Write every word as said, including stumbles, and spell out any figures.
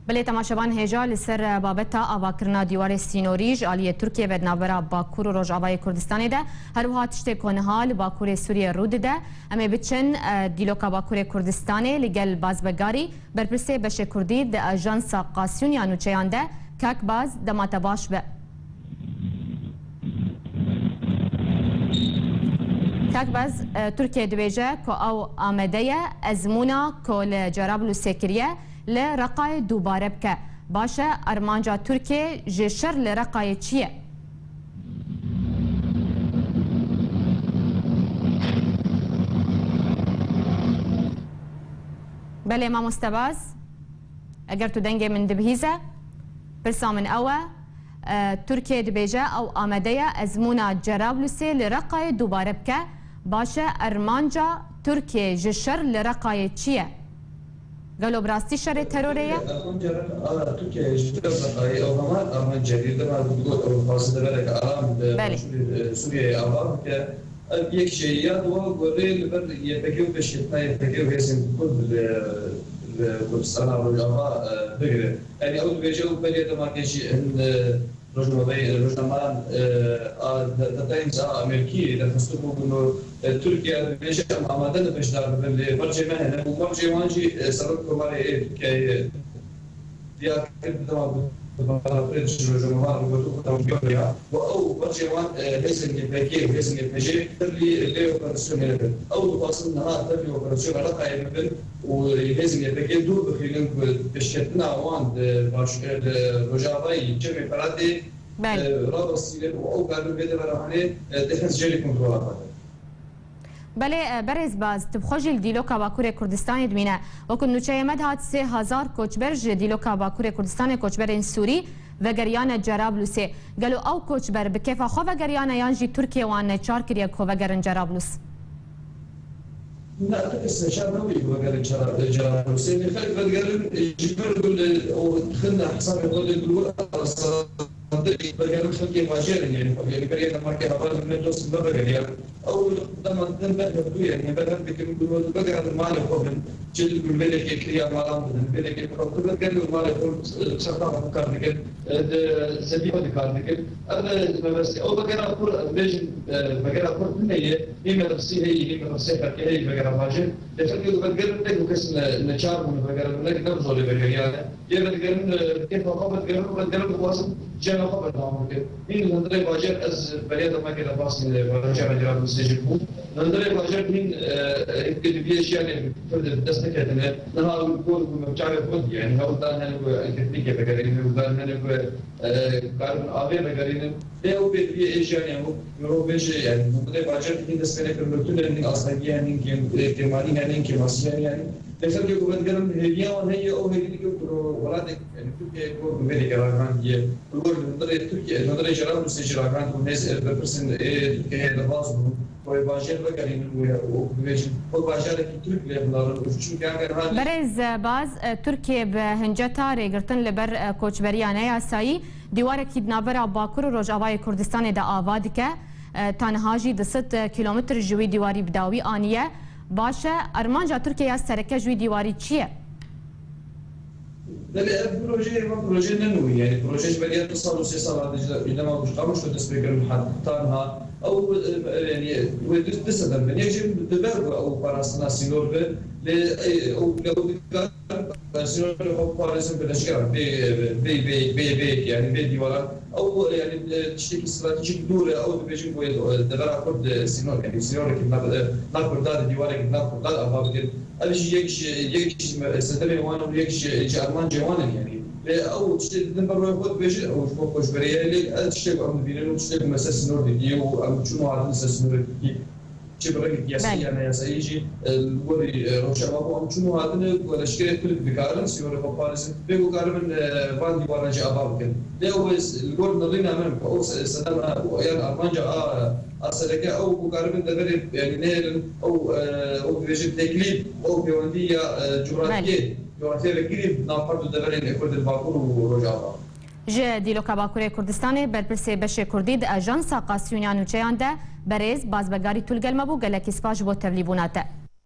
Belê temaşevan hêja li ser babeta avakirina dîwarê sînorî ji aliyê Tirkiyê ve di navbera Bakur û Rojavayê Kurdistanê de, her wiha tiştê ku niha li Bakurê Sûriyê rû dide, em ê biçin, e, dîloka Bakurê Kurdistanê li gel Baz Begarî, berpirsê beşê Kurdî di ajansa Qasîûn ya nûçeyan de. Kak Baz, dema te baş be. Kak Baz, e, Tirkiye dibêje ku ew amade ye ezmûna ku li Cerablusê kiriye, li Reqayê dubare bike. Baş e, armanca Tirkiye ji şer li Reqayê çi ye? Belê mamoste Baz, eger tu dengê min dibihîze, pirsa min ew e, e, Tirkiye dibêje ew amade ye ezmûna Cerablusê li Reqayê dubare bike. Baş e, armanca Tirkiye ji şer li Reqayê çi ye? Gelo bi rastî şerê terorê ye? Armanca Reqa-, a, Tirkiye ji Reqayê ew hema armanc e. Dema ku got ew dixwaze devereke aram li Belê. başûrê, e, Sûriyeyê ava bike. Ev yek jî ya, di wan gorê li ber Y P G û pêşketina Y P G û hêzên Kurd li, li Kurdistana Rojava, e, bigire. Yanî ew dibêje û beriya demakê jî hin, e, rojnameyê, rojnameyan, e, a The, The Times a Amerîkî derxistibû, got, e, Tirkiye dibêje em amade ne beşdar bibin, lê mercê me hene û mercê wan jî, e, Serok Komarê ê Tirkiyeyê, diyar kir, dema ku bi balatirê ji rojnamevan re gotin ku ew ya. Û ew mercê wan, e, hêzên Y P G û hêzên Y P G tirlî vê operasyonê nebin. Ew dixwazin niha tirlî operasyona Reqayê bibin û hêzên Y P G dûr bixînin ku pêşketina wan di baş-, di Rojavayê Çemê Feratê, Belê. e, rawestînin û ew karin vê devera hanê, e, dixin jêrî kontrola xwe de. Belê, e, berêz Baz, tu bi xwe jî li dîloka Bakurê Kurdistanê dimîne. Wekî nûçeyê me dihat sê hezar koçber ji dîloka Bakurê Kurdistanê, koçberên Sûrî, vegeriyane Cerablusê. Gelo ew koçber bi kêfa xwe vegeriyane yan jî Tirkiye wan neçar kiriye ku vegerin Cerablus? Na, tu kes neçar nebûyî ku vegerin Cera-, Cerablusê. Lê xelk vedigerin, e, ji ber ku li, û dixin hesabê xwe li gulû vegerin xelkê bajêr in, yanî, yanî beriya demakê heval min dost me vegeriya. Ew dema din ber hevdû ye, yanî ber hev dikin, ku vegerin malê xwe bin, çi li gul vêlekê kiriya malan bidin, vêlekê xwe tu vegerin û malê xwe, e, çerta xwe dikar dikin, e, di zevî xwe dikar dikin. Ev, e, mebestê, ew vegera xwe, em bêjin, e, vegera xwe tune ye, hî medresî heyî, hî medresê xelkê heyî vegera bajêr. Lê xelkê ku vedigerin ne ku kes ne, neçar bûn vegerin, ne, ne bi zorê vegeriyane. Yê vedigerin, e, bi kêfa xwe vedigerin û vedigerin dixwazin jiyana xwe berdewam bikin. Hîn li hundirê bajêr ez beriya demekê de basî, e, bajêra Cerablûsê jî bû. Li hundirê bajêr hîn, e, e, hîn pêdiviyê jiyanê pir di dest neketine. Niha ew kor bû me bi çavê xwe dî, yanî hewl dan hene ku elektrîkê vegerînin, hewl dan hene ku, e, karibin avê vegerînin. Lê ew pêdiviyê ê jiyanê hemû mirov bêje, yanî hundirê bajêr hîn dest pê nekir, mirtûne, hîn asayî ye, hîn kêm-, e, kêmanî hene, hîn kêmasî hene, yanî. Lê xelkê ku vedigerin hêviya wan heye, ew hêvî dike ku welatê, yanî Tirkiyeyê ku bi vê rêkê ragihandiye. Li gor li hundirê Tirkiye, li hundirê Cerablûsê jî ragihandibûn, hêz, e, berpirsên ê Tirkiyeyê derbas bûn, ku ê bajêr vegerînin û, û bibêjin, xwe bajarekî Tirk lê binerin û çimkî eger ha Berêz Baz, e, Tirkiye bi hinceta rêgirtin li ber, e, koçberiya neyasayî dîwarekî di navbera Bakur û Rojavayê Kurdistanê de ava dike. E, ta niha jî du sed kilometr ji wî dîwarî bi dawî aniye. Baş e, armanca Tirkiye ya sereke ji wî dîwarî çi ye? Belê, ev proje, ev proje ne nû ye. Yanî proje ji beriya du sal û sê sal hate ji dema ku ji Qamişlo dest pê kirin heta niha. Ew, e, e, yanî wê du, du sebeb bin. Yek jî di ber ku ew parastina sînor be. Lê, e, ew, ew dikar sînorê xwe biparêzin bi leşkeran, bê, bê, bê, bê, bê, yanî bê dîwaran. Ew, yanî, e, tiştekî stratejîk dûr e, ew dibêjin ku, e, devera Kurd, e, sînor, yanî sînorekî nav, e, nav Kurda de, dîwarekî nav Kurda de ava bikin. Ev jî yek ji, yek ji me-, sedemê wan in û yek ji, ji armancê wan in, yanî. Lê ew tiştê didin ber wê xwe dibêjin, ew ji bo xweşberê ye, lê ev tiştê ku em dibînin û tiştê ku me ser sînor didî û em çûn û hatin ser sînorê Tirkî. Çi bi rengekî yasayî Belê. ya neyasayî jî, e, li gorî, e, rewşa mabû em çûn û hatine ku leşkerê Tirk dikarin sînorê xwe biparêzin. Pê ku karibin, e, van dîwaran jî ava bikin. Lê ew ê s-, li gor nirîna min ku ew se-, sedema û yan armanca a, a sereke ew ku karibin deverê, yanî nehêlin ew, e, ew dibêjin teklîf, ew pêwendî ya, e, cografiyê, Belê. cografiyê vekirî navbera deverên Kurd li Bakur û Rojava. Ji dîloka Bakurê Kurdistanê berpirsê beşê Kurdî di ajansa Qasîûn ya nûçeyan de berêz Baz Begarî tu li gel me bû, gelekî spas ji bo tevlîbûna te.